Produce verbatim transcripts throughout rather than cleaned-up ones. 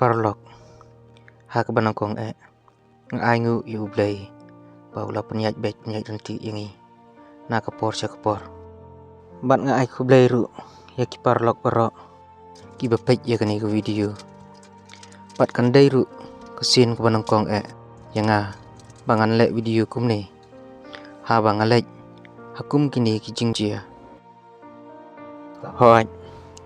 paralok, ha kaba nyngkong eh, nga ai nguh ïa U Blei ba u la pynïaid beit pynïaid ryntih ïa ngi na ka por sha ka por. Bad nga ai khublei ruh ïa ki paralok baroh kiba peit ïa kane ka video. Bad kan dei ruh ka sien kaba nyngkong eh ïa nga ba ngan leh video kumne, haba nga leit ha kum kine ki jingjia. Hooid,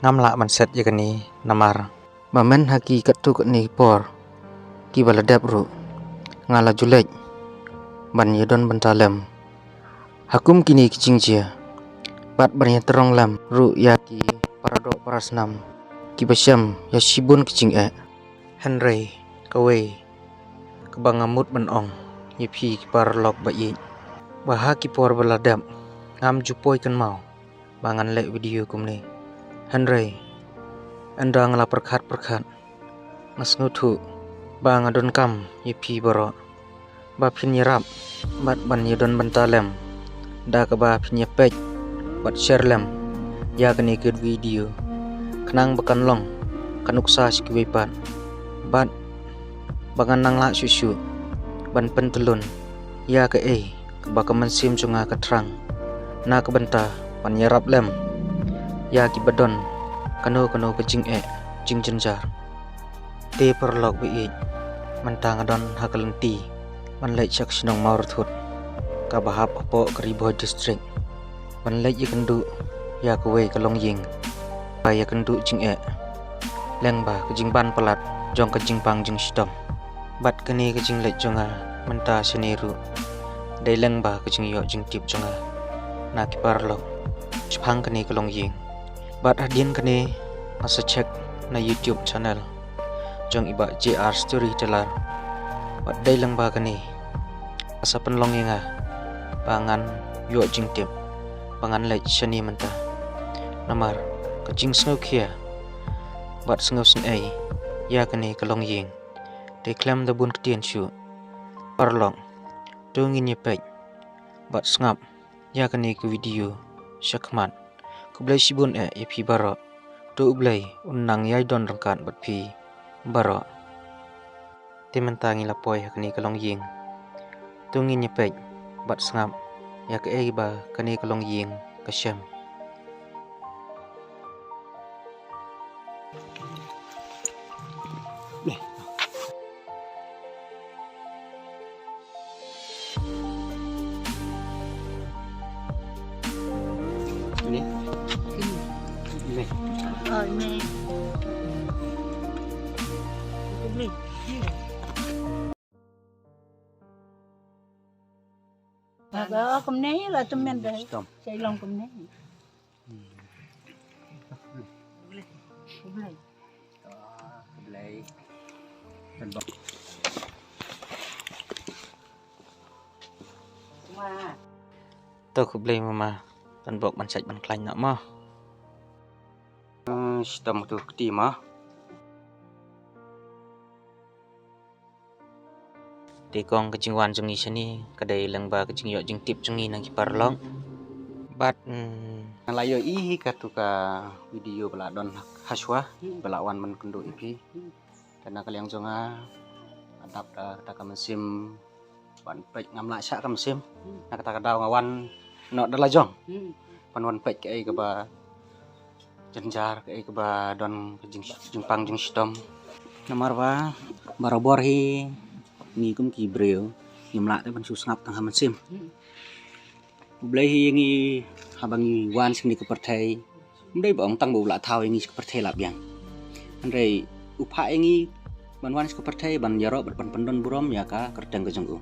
ngam lah ban set ïa kane namar ba myn ha ki katto katne ki por kiba la dep ruh, nga la ju leit ban ïadon bynta lem ha kum kine ki jingjia, bad ban ïatrong lem ruh ïa ki paradoh parasnam kiba shem ïa shibun ki jingeh. Hynrei kawei kaba nga mut ban ong ïa phi ki paralok ba ïeit, ba ha ki por ba la dep ngam ju poi kynmaw ba ngan leh video kumne. Hynrei ynda nga la pyrkhat pyrkhat, nga sngewthuh ba nga donkam ïa phi baroh ba phin ïarap bad ban ïadon bynta lem da kaba phin ïa peit bad share lem ïa kane ka video, khnang ba kan long ka nuksa sha kiwei pat, bad ba ngan nang lah shuh shuh ban pyntyllun ïa kaei kaba ka mynsiem jong nga ka thrang na ka bynta ban ïarap lem ïa kiba don kano kano ka jingeh jingjynjar. Te paralok ba ïeit, mynta nga don ha ka lynti ban leit sha ka shnong Mawrythut kaba hap hapoh ka Ri Bhoi District, ban leit ïakynduh ïa kawei ka longïing ba ïakynduh jingeh lyngba ka jingban palat jong ka jingpang jingshitom. Bad kane ka jingleit jong nga mynta shane ruh dei lyngba ka jingïoh jingtip jong nga na ki paralok shaphang kane ka longïing. Bad hadien kane nga sa check na YouTube channel jong i Bah J R Storyteller. Bad dei lyngba kane ka sa pynlong ïa nga ba ngan ïoh jingtip ba ngan leit shane mynta. Namar ka jingsngewkhia bad sngewsynei ïa kane ka longïing te khlem da bun ktien shuh. Paralok, to ngin ïa peit bad sngap ïa kane ka video shakhmat. Khublei shibun eh ïa phi baroh. To U Blei un nang ïai don ryngkat bad phi baroh. Te mynta ngi la poi ha kane ka longïing. To ngin ïa peit bad sngap ïa kaei ba kane ka longïing ka shem. Ni. Ni. Oh, ni. Ni. Ba, ba, kumne la tymmen da. Stom. Sa i long kumne. Khublei. Khublei. Khublei. To khublei mama. Pynbok ban sait ban khlaiñ noh mo. Hmm, shitom tu kti mo. Te kong ka jingwan jong ngi shane ka dei lyngba ka jingïoh jingtip jong ngi na ki paralok. Bad, mm, nga la ïohi hi katu ka video ba la don hashwa, ba la wan ban kynduh ïa phi. Te na ka liang jong nga, nga dap da kata ka mynsiem ban peit, ngam lah shah ka mynsiem. Na kata ka daw nga wan noh da la jong. Ban wan peit kaei kaba jynjar, kaei kaba don ka jing, jingpang jingshitom. Namar ba barabor hi ngi kum ki briew ngim lah te ban shu sngap tang ha mynsiem. U Blei hi ïa ngi haba ngi wan sha kane ka pyrthei. Ym dei ba ong tang ba u la thaw ïa ngi sha ka pyrthei la biang. Hynrei u phah ïa ngi ban wan sha ka pyrthei ban ïaroh bad ban pyndon burom ïa ka kyrteng ka jong u.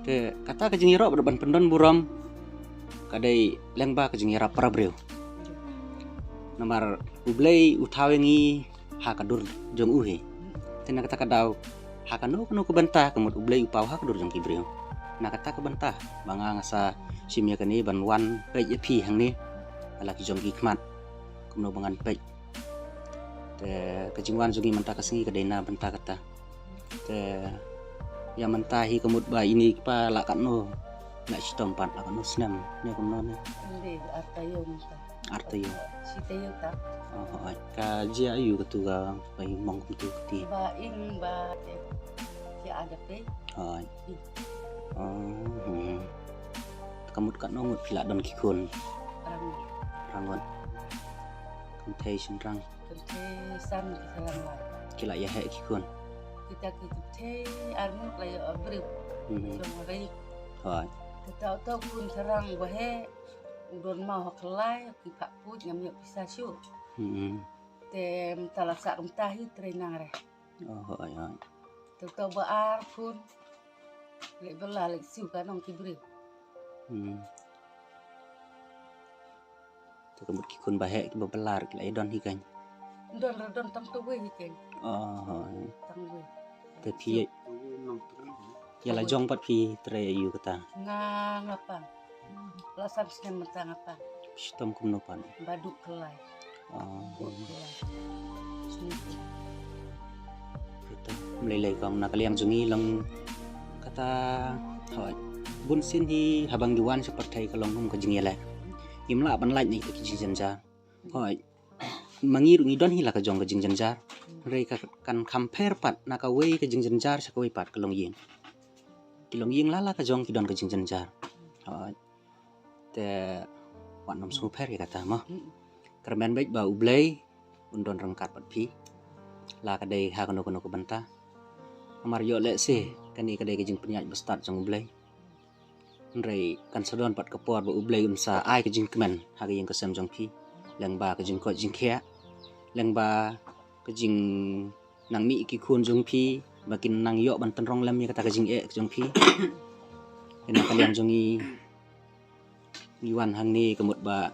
Te kata ka jingïaroh bad ban pyndon burom ka dei lyngba ka jingïarap para briew. Namar U Blei u thaw ïa ngi ha ka dur jong u hi. Te na kata ka daw, ha kano kano ka bynta ka mut U Blei u paw ha ka dur jong ki briew. Na kata ka bynta ba nga nga sa shim ïa kane ban wan peit ïa phi hangne ha la ki jong ki khmat. Kumno ba ngan peit. Te ka jingwan jong ngi mynta ka sngi ka dei na bynta kata. Te ïa mynta hi ka mut ba ine ki pa la katno, la shitom pat la katno snem ne kumno ne. Ym dei, ar taïew mynta. Ar taïew. Shi taïew tam. Oh, hooid. Ka jia aïu katu kaba i mong kumtu kti? Ba ing ba, eh, ki ada pe. Hooid. Ing. Oh, hmm. Te ka mut katno ngut phi la don ki khun? Rangngut. Rangngut. Kynthei shynrang? Kynthei san, ki shynrang lai. Ki la ïa heh ki khun? Kita ki kynthei arngut la ïa, eh, briew. Hmm. Shong rei. Hooid. Kita uta u khun shynrang ba heh, u don maw ha Khlai, ki phah puit, ngam ïoh pisa shuh. Hmm. Te mynta la sah kumta hi trei nang re. Oh, hooid, hooid. Te uta ba ar khun leh bylla leh siew ka nong ki briew. Hmm. Te ka mut ki khun ba heh kiba bylla ki la ïa don hi keiñ? Don re, don tang tawei hi keiñ. Oh, hooid. Tang wei. Te phi ïa la jong pat phi trei aïu kata? Nga, nga pang. La san snem mynta nga pang. Shitom kumno pat? Ba duk Khlai. Oh. Duk Khlai. Snem. Kata, ym lei lei kong, na ka liang jong ngi long kata, hooid. Bun sien hi haba ngi wan sha pyrthei ka long kum ka jingïaleh. Ngim lah ban lait na kita ki jingjynjar. Hooid. Ma ngi ruh ngi don hi la ka jong ka jingjynjar. Hynrei ka, kan kham pher pat na kawei ka jingjynjar sha kawei pat ka longïing. Ki longïing la la ka jong ki don ka jingjynjar. Hooid. Te wat nym sngewpher ïa kata mo. Mm. Kyrmen beit ba U Blei un don ryngkat bad phi. La ka dei ha kano kano ka bynta. Namar ïoh lehse kane ka dei ka jingpynïaid ba stad jong U Blei. Hynrei kan sa don pat ka por ba U Blei un sa ai ka jingkmen ha ka ïing ka sem jong phi. Lyngba ka jingkoit jingkhiah. Lyngba ka jing nang mih ki khun jong phi, ba kin nang ïoh ban tynrong lem ïa kata ka jingeh jong phi. Ïa na ka liang jong ngi, ngi wan hangne ka mut ba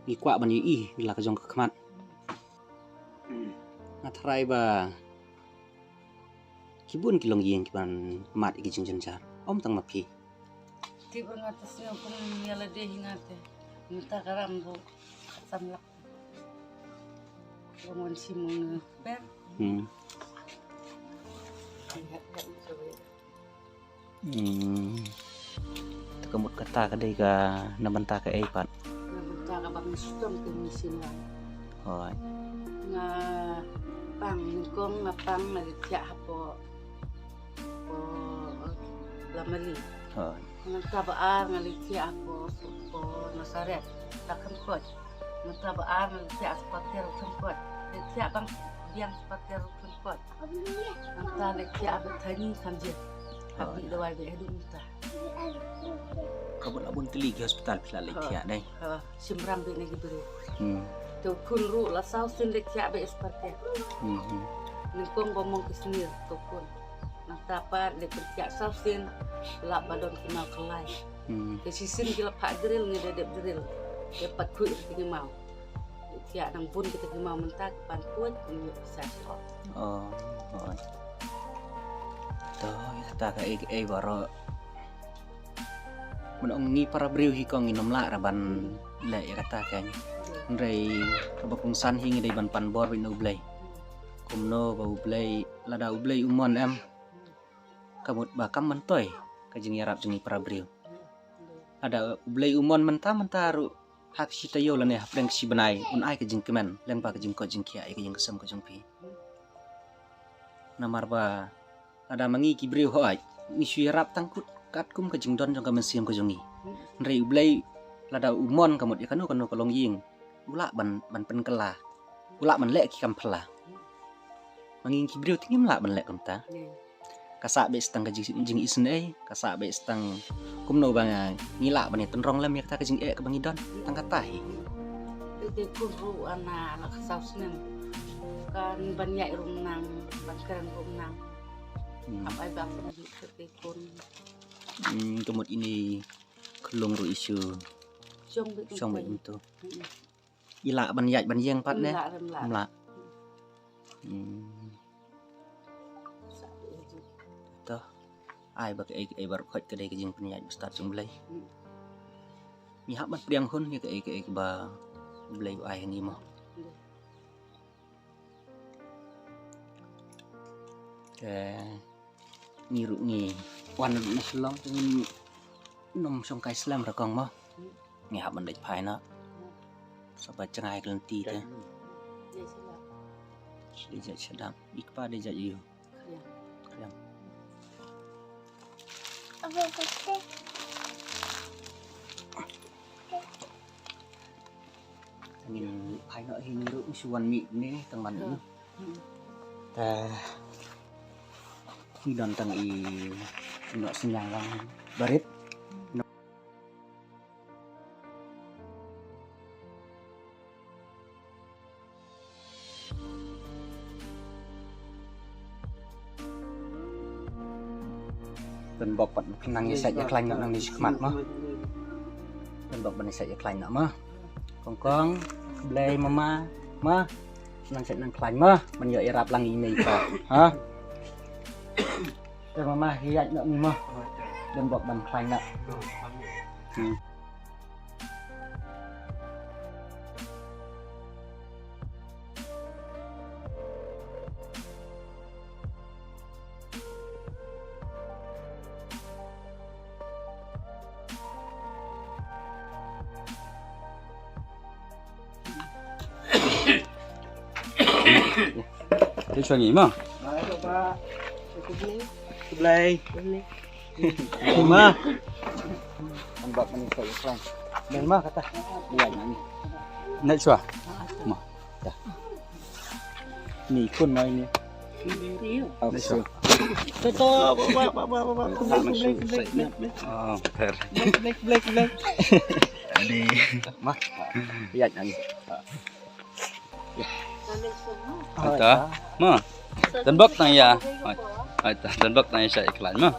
ngi kwah ban ïohi la ka jong ka khmat. Nga tharai ba ki bun ki longïing ki ban mad ïa ki jingjynjar. Ym tang ma phi. Tip ba nga te sngewbha kum ïa lade hi nga te. Mynta ka ram ruh khatsan lak. Ba ngan shim u per. Hmm. Hmm. Te ka mut kata ka dei ka na bynta kaei pat? Na bynta kaba ngi shitom te ngi shim lang. Hooid. Nga pang, nyngkong nga pang nga leit thiah hapoh, hapoh Lamali. Hooid. Mynta ba ar nga leit thiah hapoh, hapoh Nasaret, la kham koit. Mynta ba ar nga leit thiah hapoh Pater, la kham koit. Leit thiah bang biang hapoh Pater, la kham koit. Mynta leit thiah ha Bethany, kham jied. Hooid. Habit dawai beit haduh mynta. Ka bun, la bun tylli ki hospital phi la leit thiah dei. Ha, shim ram beit na ki briew. Hmm. Te u khun ruh la saw sien leit thiah beit ha Pater. Hmm, hmm. Nyngkong ba mong ki snier te u khun. Nangta pat leit pynthiah saw sien, lah ba don ki maw Khlai. Hmm. Te shisien ki la phah drill, ngi da dep drill. Te pat khuid ki maw. Thiah nang bun kita ki maw mynta ki pan khuid, ngi ïoh pisa shuh. Oh, oh. To, ïa kata kaei kaei baroh. Ban ong ngi para briew hi kong ngin ym lah re ban leh ïa kata keiñ. Hynrei kaba kongsan hi ngi dei ban pan bor beit na U Blei. Kumno ba U Blei, lada U Blei u mon em, ka mut ba kam myntoi ka jingïarap jong ngi para briew. Lada U Blei u mon mynta mynta ruh ha ka shi taïew lane hapdeng ka shi bnai un ai ka jingkmen lyngba ka jingkoit jingkhiah ïa ka ïing ka sem ka jong phi. Namar ba lada ma ngi ki briew hooid ngi shu ïarap tang kut katkum ka jingdon jong ka mynsiem ka jong ngi. Hynrei U Blei lada u mon ka mut ïa kano kano ka longïing u lah ban, ban pynkylla, u lah ban leh ki kam phylla. Ma ngi ki briew te ngim lah ban leh kumta. Ka sah beit tang ka jing, jingisynei, ka sah beit tang kumno ba ngi lah ban ïa tynrong lem ïa kata ka jingeh kaba ngi don. Tang kata hi. Te te khun ruh ana la ka saw snem. Kan ban ïaid ruh nang, ban kren ruh nang. Hmm. Hap ai ba khun ruh te te khun. Hmm, ka mut ine khlung ruh i shu shong beit kumto. Hmm. I lah ban ïaid ban ïeng pat ne? Ym lah, ym lah. Ym lah. Hmm. To. Ai ba kaei kaei baroh khoit ka dei ka jingpynïaid ba stad jong U Blei. Hmm. Ngi hap ban pdiang hun ïa kaei kaei kaba U Blei u ai ha ngi mo. Hmm. Te ngi ruh ngi wan ruh na Shillong te ngin nym shong kai slem re kong mo. Ngi hap ban leit phai noh. Sa ba jngai ka lynti te. Dei jait shadap. I kpa dei jait ïu. Khriam. Ngin phai noh hi ruh, ngi shu wan mih ne tang ban. Hmm. Ta ngi don tang i noh synñiang lang barit. Don bok pat nang ïa sait ïa khlaiñ noh nangne shakhmat mo. Don bok ban ïa sait ïa khlaiñ noh mo. Kong kong, Blei mama mo. Nang sait nang khlaiñ mo. Ban ïoh ïarap lang i mei ko. Ha? Te mama hi ïaid noh ngi mo. Don bok ban khlaiñ noh. Hmm. Te shuwa ngi mo. Blei. Blei. Blei ma. An bak mani sa iklan. Blei ma kata. Iya ngi. Nai shuwa. Ma. Ni kun mai ni. Nai shuwa. Toto, ba ba ba ba ba. Oh, per. Blei, blei, blei. Adi. Ma. Iya ngi. Aita, ma. Don bok tang ïa. Aita, don bok tang ïa sa iklan ma.